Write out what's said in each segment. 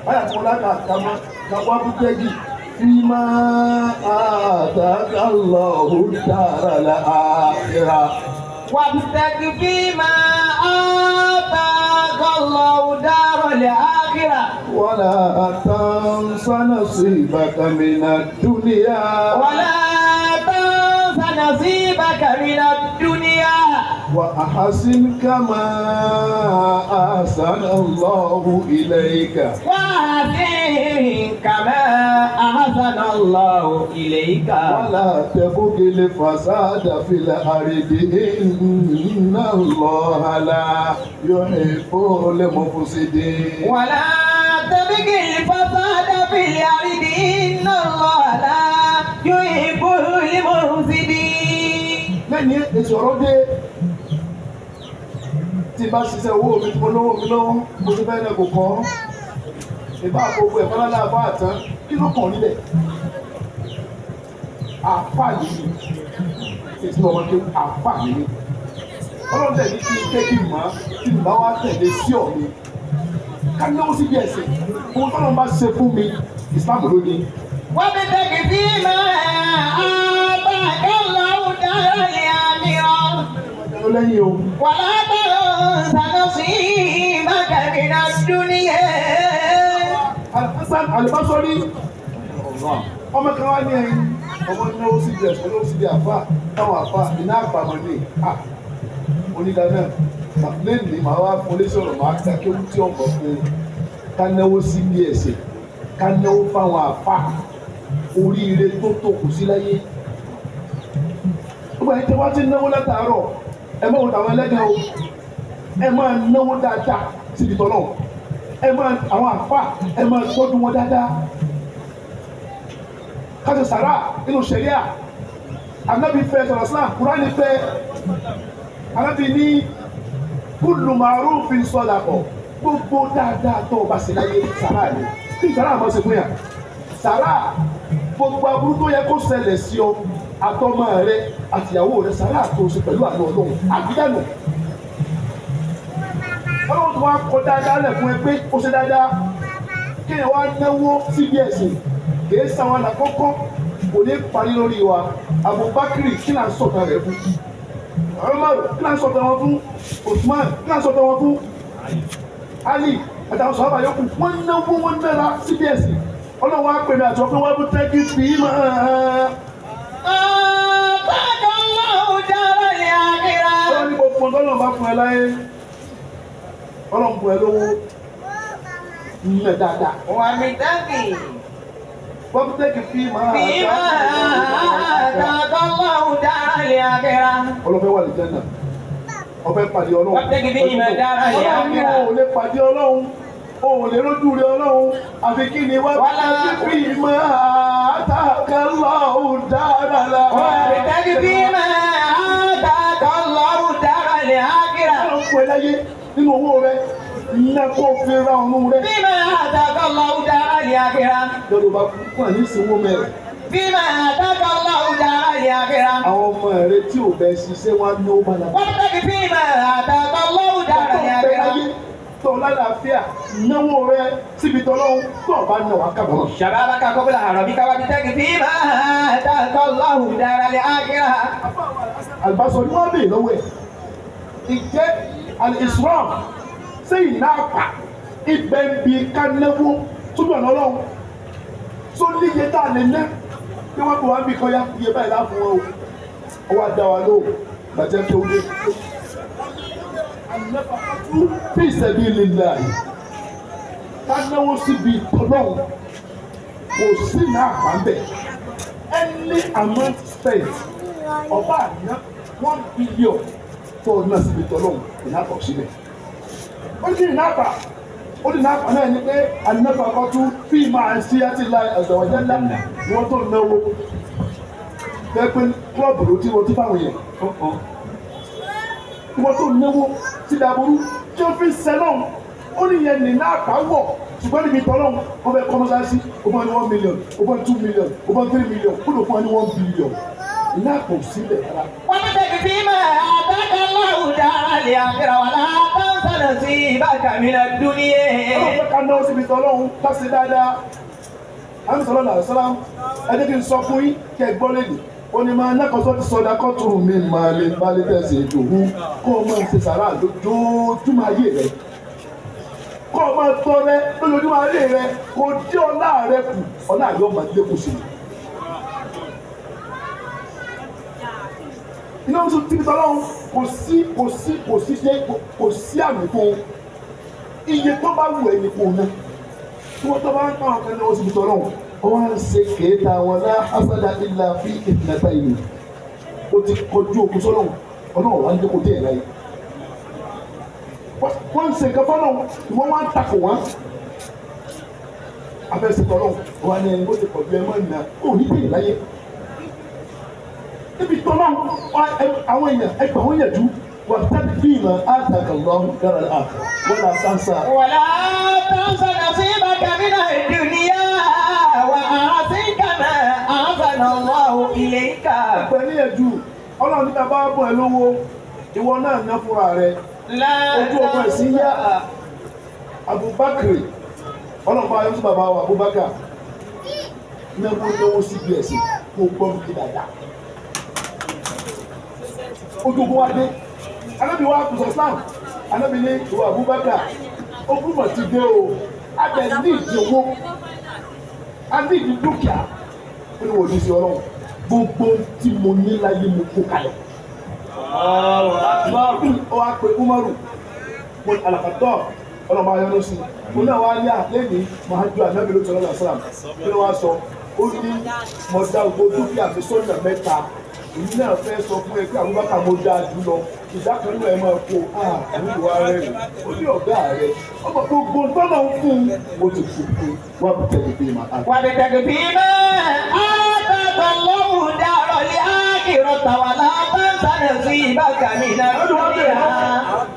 Báyà tí mo láka kàmá kàwá bútẹ́gì fíìmà àtàkàlọ́hù dára la àkìrà. وابتغ فيما آتاك الله دار الآخرة ولا تنس نصيبك من الدنيا. ولا تنس نصيبك من الدنيا. وأحسن كما أحسن الله إليك. وأحسن كما أحسن الله إليك. ولا تبغ الفساد في الأرض إن الله لا يحب المفسدين. ولا تبغ الفساد في الأرض إن الله لا يحب المفسدين. Lẹ́yìn ètò ọ̀rọ̀ dé tí bá ṣiṣẹ́ owó mi tí mo lówó mi lọ́wọ́ mo ti fẹ́ náà kò kọ́ ìbá àkókò ẹ̀fọ́ lálẹ́ àbá àtàn kí ló kàn níbẹ̀ àfà yìí ètò ọmọ kí àfà yìí ọlọ́run tẹ̀lé kí n ké kí n mọ̀ kí n bá wá tẹ̀lé sí ọ̀mi ká náwó síbi ẹ̀sìn ohun tọ́lọ́run bá ṣe fún mi Islam ló ní. وابتغ فيما آتاك الله دار الآخرة. Lẹ́yìn o. ولا تنس نصيبك من الدنيا. Hasan Alibasori ọmọ kan wá ní ẹyin ọmọ náwó síbi ẹ̀sìn náwó síbi àfà táwọn àfà iná àpamọ́ ní à onídàáná lẹ́nu màá wá fún léṣe ọ̀rọ̀ màá ta kéwú tí ọmọ fún ká náwó síbi ẹ̀sìn ká náwó fáwọn àfà oríire tó tó kù sí láyé. Gbogbo ẹni tí wọ́n ti náwó látàárọ̀ ẹ máa wò táwọn ẹlẹ́gàn o ẹ máa náwó dáadáa síbi tọ́lọ̀ ẹ máa àwọn àfà ẹ máa tọ́jú wọn dáadáa káṣí sàrà nínú sẹ̀ríà anábì fẹ́ sọ̀rọ̀ sílá kúránì fẹ́ anábì ní kullu ma'rufin sadaqa gbogbo dáadáa tó o bá ṣe láyé sàrà ni kí sàrà máa ṣe fún yà sàrà gbogbo aburú tó yẹ kó ṣẹlẹ̀ sí ọ àtọmọ rẹ àtìyàwó rẹ sàrà tó ṣe pẹ̀lú àánú Ọlọ́run àbídànù Ọlọ́run tó wá kọ dáadáa lẹ̀ fún ẹ pé ó ṣe dáadáa kéèyàn wá náwó síbi ẹ̀sìn kìí sáwọn àlàkọ́kọ́ kò ní parí lórí wa. Abubakar kí là ń sọ̀tàn rẹ̀ fún, Umar kí là ń sọ̀tàn wọn fún, Usman kí là ń sọ̀tàn wọn fún, Ali àtàwọn sọ̀rọ̀ àyọkù wọ́n náwó wọn nára síbi ẹ̀sìn. Ọlọ́run wá pè mí àti ọ̀pẹ wọn bú tẹ́kí fi máa. آتاك الله دار الآخرة. Ọlọ́run ní gbogbo ọlọ́run bá fún ẹ láyé ọlọ́run fún ẹ lówó ńlẹ̀ dáadáa. وابتغ Wọ́n bú tẹ́kí fi máa. فيما آتاك الله دار الآخرة. Ọlọ́fẹ́ wà lè jẹ́ náà ọfẹ́ pàdé Ọlọ́run. Wabtaghi fima dara Ọlọ́run ní o ò lè pàdé Ọlọ́run o ò lè rójú rẹ Ọlọ́run àfi kí ni wá fi máa àtàkà lọ́hùn dára la. وابتغ فيما آتاك الله دار الآخرة. Ọlọ́run fún ẹ láyé nínú owó rẹ iná kó fi ra ọ̀run rẹ. فيما آتاك الله دار الآخرة. Lọ́dọ̀ bá kú àní ìsinwó mẹ́rẹ̀. فيما آتاك الله دار الآخرة. Àwọn ọmọ rẹ tí ò bẹ ṣiṣẹ́ wá náwó balabala. وابتغ فيما آتاك الله دار Tó bẹ الآخرة. láyé tó lálàáfíà náwó rẹ síbi tọ́lọ́hún tó bá náwó akábọ̀. شبابك قبل هرمك وابتغ فيما آتاك الله دار الآخرة. Àlùbáṣọ ni wọ́n bèè lọ́wọ́ ẹ̀. Ìjẹ́ al-israf ṣé ìná àpà ibẹ̀ ń bi ká náwó sójú ọ̀nà Ọlọ́run tó níye tá a lè ná bí wọ́n bọ̀ wá ń bí kọ́yá iye báyìí láàfin wọn o. Ó wá dá wa lóhùn bàjẹ́ tó dé. An-nafaqatu fi sabilillah ká náwó síbi tọ́lọ́hún kò sí ìná àpà ń bẹ̀. Any amount spent ọba àná 1 billion tó o náà síbi tọ́lọ́hún ìnáàpọ̀ síbẹ̀. Ó ní ìnáàpà ó ní ìnáàpà náà ní pé an-nafaqatu fi ma'siyati llahi azza wa jalla ni wọ́n tó náwó. Fẹ́ pé klọ́ọ̀bù ló ti wọ́n ti fáwọn yẹn. Wọ́n tó náwó síbi aburú tí ó fi ń sẹ́lọ̀n ó ní yẹn ní ìnáàpà wọ̀ ṣùgbọ́n níbi tọ́lọ́hún wọ́n fẹ́ kọ́ mọ́ṣáláṣí ó fún wa ní 1 million ó fún wa ní 2 million ó fún wa ní 3 million ó lò fún wa ní 1 billion ìnáàpà ò síbẹ̀ rárá. وابتغ فيما آتاك آتاك الله دار الآخرة ولا تنس نصيبك من الدنيا. Ọlọ́run fẹ́ ká náwó síbi tọ́lọ́run ká ṣe dáadáa. Àmì sọ̀rọ̀ náà sọ́lá ẹni kí n sọ fún yín kí ẹ gbọ́ lẹ́nu. Ó ní máa nákọ̀sọ́ ti sọdá kọ́tù mi máa lè bá lè tẹ̀sí ìdòwú kó o máa ṣe sàrà lójoojúmọ́ ayé rẹ. Kó o máa tọrẹ lójoojúmọ́ ayé rẹ kó o dé ọlá rẹ kù ọlá rẹ ó máa lékún sí i. Iná ń sọ tíbi tọ́lọ́run kò sí kò sí kò sí ṣe kò sí àmì fún un. Iye tó bá wù ẹ́ ní kò ná. Tí wọ́n tó bá ń káwọn kan náà síbi tọ́lọ́run, wọ́n á ń ṣe kéèta wọn lá asádà ìlà fi ìtìlẹ́ta ìlú. Ó ti kọjú òkú sọ́lọ́run, ọlọ́run wá ń dé kó dé ẹ̀ láyé. Wọ́n ń ṣe nǹkan fọ́lọ́run, ìwọ́n wá ń takò wọ́n. Abẹ́sẹ̀ tọ́lọ́run, wọ́n á ní ẹni bó ti kọjú ẹ mọ́ ìnà, ó ní dé ẹ̀ láyé. Níbi tọ́lọ́run, àwọn èèyàn ẹgbàá wọn yẹ̀jú. وابتغ فيما آتاك الله الدار الآخرة ولا تنسى ولا تنس نصيبك من الدنيا وأحسن كما أحسن الله إليك. Pẹ̀lú ẹ̀jú Ọlọ́run níta bá bọ̀ ẹ́ lówó ìwọ náà ná fúnra rẹ̀ ojú ọmọ ẹ̀sìn yá Abubakar ọlọ́pàá ayọ́ sí bàbá wa Abubakar náwó náwó síbi ẹ̀sìn kó gbọ́ mi kí dáadáa ojú ogun wa dé. Anabi wa kùsọ̀ Islam anabi ní ìwà Abubakar ogun mọ̀ ti dé o abẹ ní ìdí owó a ní ìdí dúkìá ó ní wò ní sí Ọlọ́run gbogbo tí mo ní láyé mo kó kalẹ̀. Ó wá pe Umaru mo alakatọ ọlọ́mọ ayọ́nú sí i mo náà wá yá lẹ́yìn mahadu anabi ló tọ́lá sàlám kí ló wá sọ ó ní mo dá gbogbo dúkìá mi sọ́nà mẹ́ta èmi náà fẹ́ sọ fún ẹ pé Abubakar mo dáa jù lọ ìdá kan nínú ẹ máa kó àwọn ìwà rẹ rè ó ní ọ̀gá rẹ ọmọ gbogbo tọ́nà ń fún un ó ti kú fún wà á tẹ̀lé bí ma. Wà á tẹ̀lé bí ma آتاك الله دار الآخرة ولا تنس نصيبك من الدنيا.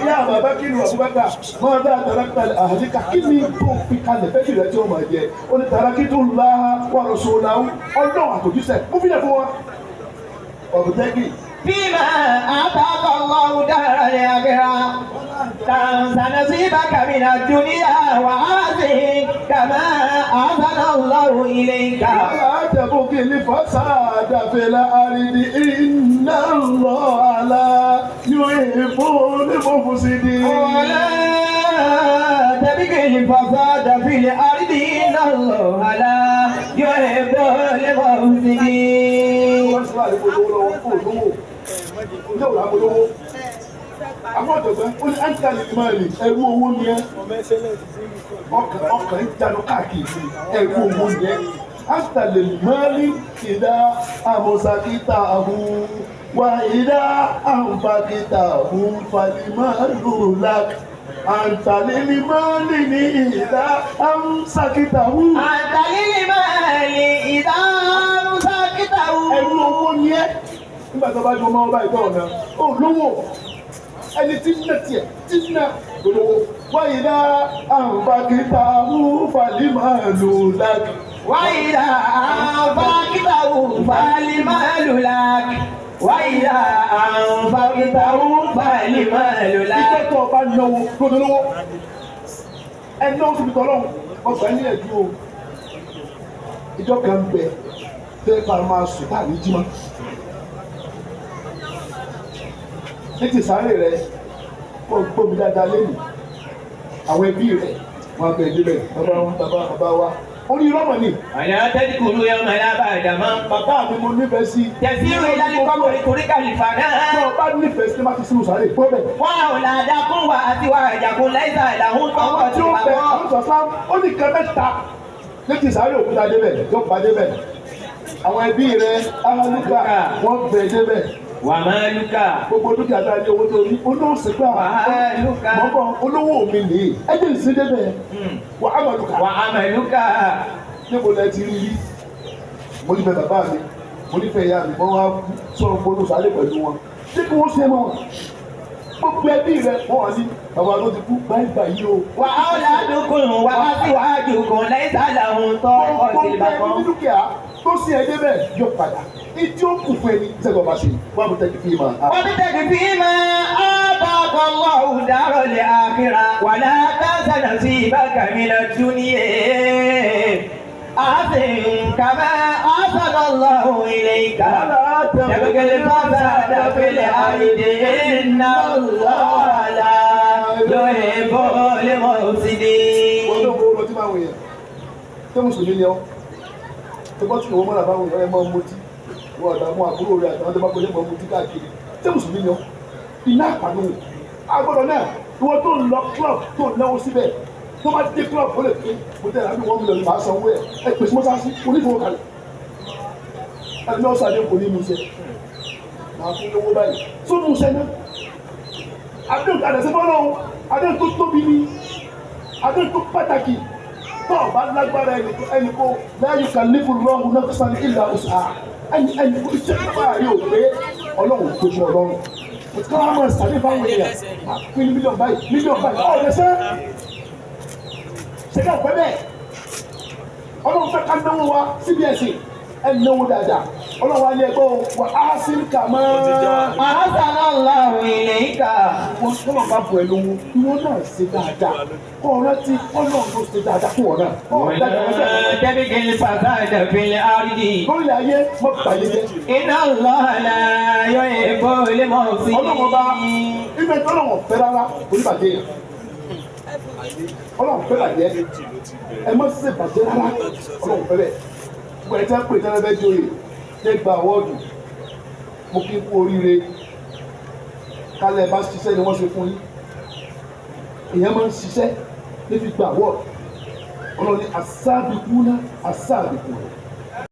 Ìyá bàbá kí ni Abubakar máa dá tarakta àhàlíkà kí ni tó fi kalẹ̀ fẹ́ kìlẹ̀ tí ó máa jẹ ó ní taraktu Allaha wa rasulahu ọlọ́run àtòjíṣẹ́ mú fílẹ̀ fún wa. Ọ̀bùtẹ́kì. فيما آتاك الله دار الآخرة تنس نصيبك من الدنيا وأحسن كما أحسن الله إليك. ولا تبغ الفساد في الأرض إن الله لا يحب المفسدين. ولا تبغ الفساد في الأرض إن الله لا يحب المفسدين. Àwọn ọ̀dọ̀gbọ́n ó ní áńtàlì máàlì ẹrú owó ni ẹ́ ọkàn ń jánu káàkiri ẹrú owó ni ẹ́ áńtàlì máàlì ìdá àmọ̀sàkítà àhù wà ìdá àǹfàkítà àhù fàlìmáàlù lák àǹtàlì máàlì ní ìdá àmsàkítà àhù. Àǹtàlì máàlì ìdá àmsàkítà àhù. Ẹrú owó ni ẹ́ nígbà tó bá jọ ọmọ ọba ìtọ́ ọ̀nà ó lówó ẹni tí ń ná tiẹ̀ tí ń ná olówó wáyé dá àǹfàkìtà mú fàlímàlù láàkì. Wáyé dá àǹfàkìtà mú fàlímàlù láàkì. Wáyé dá àǹfàkìtà mú fàlímàlù láàkì. Ìjọ tó o bá náwó lódolówó ẹ náwó síbi tọ́lọ́hún ọgbà ní ẹ̀jú o. Ìjọ kan bẹ tẹ́ ká máa sùn táàrí jí mọ́. Ní ti sáré rẹ kó gbómi dáadáa lẹ́nu àwọn ẹbí rẹ wọn bẹ débẹ̀ bàbá wa bàbá bàbá wa ó ní rọmọ ni. Àyà tẹ́lifù ló yẹ ọmọ ẹ̀dá bá ẹ̀dá mọ́. Bàbá mi mo nífẹ̀ẹ́ sí. Tẹ̀sí ìwé ìlànà kọ́kọ́ ìkórí kàlífà náà. Tí o bá nífẹ̀ẹ́ sí má ti sínú sáré gbọ́ bẹ̀. Wọ́n ò là dákún wa àti wa ìjàkún láìsà ìlàhún tọkọ̀ Àwọn tí ó bẹ àwọn sọ̀sá ó ní kan mẹ́ta ní ti sáré òkúta débẹ̀ yóò bá débẹ̀. Àwọn ẹbí rẹ ahalúkà wọ́n bẹ débẹ̀. Wà máa lúkà. Gbogbo dúkìá tá a ní owó tó ní olóòsì gbà. Wà á lúkà. Mọ̀bọ̀ olówó mi nìyí. Ẹ jẹ́ ìsín débẹ̀. Wà á máa lúkà. Wà á máa lúkà. Níbo lẹ ti rí rí? Mo nífẹ̀ẹ́ bàbá mi, mo nífẹ̀ẹ́ ìyá mi, mo wá sọ̀rọ̀ gbóló sáré pẹ̀lú wọn. Ṣé kí wọ́n ṣe mọ́ wọn? Gbogbo ẹbí rẹ wọ́n wà ní bàbá ló ti kú báyìí báyìí o. Wà á ládùnkùn wà á sì wá dùnkùn lẹ́yìn sálà òun tọ́ ọ̀sìn Gbogbo ẹbí bàbá. ní dúkìá Tó sì ẹ débẹ̀ yóò padà. Ìdí ó kù fún ẹni sẹ́gun ọba ṣe wà á tẹ́kì fí ma. وابتغ فيما آتاك الله دار الآخرة ولا تنس نصيبك من الدنيا أحسن كما أحسن الله إليك تبغي الفساد في الأرض إن الله لا يحب المفسدين. Wọ́n ló ń kó lọ tí máa wò yẹn. Ṣé Mùsùlùmí ni ọ́? Ṣé bọ́ tí ìwọ mọ́ra bá wò yẹn ẹ máa mutí? Wọ́n àdàmú àbúrò rẹ̀ àtàwọn tó bá pẹ̀lú mọ́ mutí káàkiri. Ṣé Mùsùlùmí ni ọ́? Iná àpàdé wò. Agbọ́dọ̀ náà, ìwọ tó ń lọ club tó ń náwó síbẹ̀. Tó bá ti dé club ó lè pé mo tẹ̀lé àbí 1 million màá sanwó ẹ̀. Ẹ pèsè mọ́sáàsì onífowókalẹ̀. Ẹni náà sàdé kò ní musẹ̀. Màá fún lówó báyìí. Tó musẹ̀ náà. Àdéhùn àdàsẹ́ fọ́lọ́ àdéhùn tó tóbi ni àdéhùn tó pàtàkì tó ọba lágbára ẹnì kó la yukallifu Allahu nafsan illa wus'aha ẹnì ẹnì kó iṣẹ́ tó bá yóò pé ọlọ́run tó fún ọlọ́run òtún káwọn máa sàdé fáwọn èèyàn máa pín ní mílíọ̀nù báyìí mílíọ̀nù báyìí ọ̀rẹ́ sẹ́ ṣe ká pẹ́ bẹ́ẹ̀ ọlọ́run fẹ́ ká náwó wa CBS ẹ̀ náwó dáadáa ọlọ́run wa ní ẹgbẹ́ wa á sí kà máa. أحسن الله إليك Wọ́n tọ́lọ̀ bá bọ̀ ẹ́ lówó ìwọ náà ṣe dáadáa kọ́ ọ rántí ọlọ́run ló ṣe dáadáa fún ọ náà. Ọ̀ dáadáa ولا dáadáa. تبغ الفساد في الأرض Lórí ayé mọ́ bàyé jẹ́. إن الله لا يحب Ọlọ́run ọba المفسدين. ibẹ̀ tí ọlọ́run fẹ́ rárá oníbàjẹ́ yẹn. Ọlọ́run fẹ́ bàjẹ́ ẹ má ṣe bàjẹ́ rárá ọlọ́run fẹ́ bẹ́ẹ̀. Gbogbo ẹ̀ tẹ́ pè tẹ́lẹ̀ fẹ́ joyè tẹ́ gba àwọ́ọ̀dù mo kí n kú oríire kálẹ̀ bá ṣiṣẹ́ ni wọ́n ṣe fún yín. Èèyàn máa ń ṣiṣẹ́ nífi gba àwọ́ọ̀dù. Ọlọ́run ní asábìkúná asábìkúná.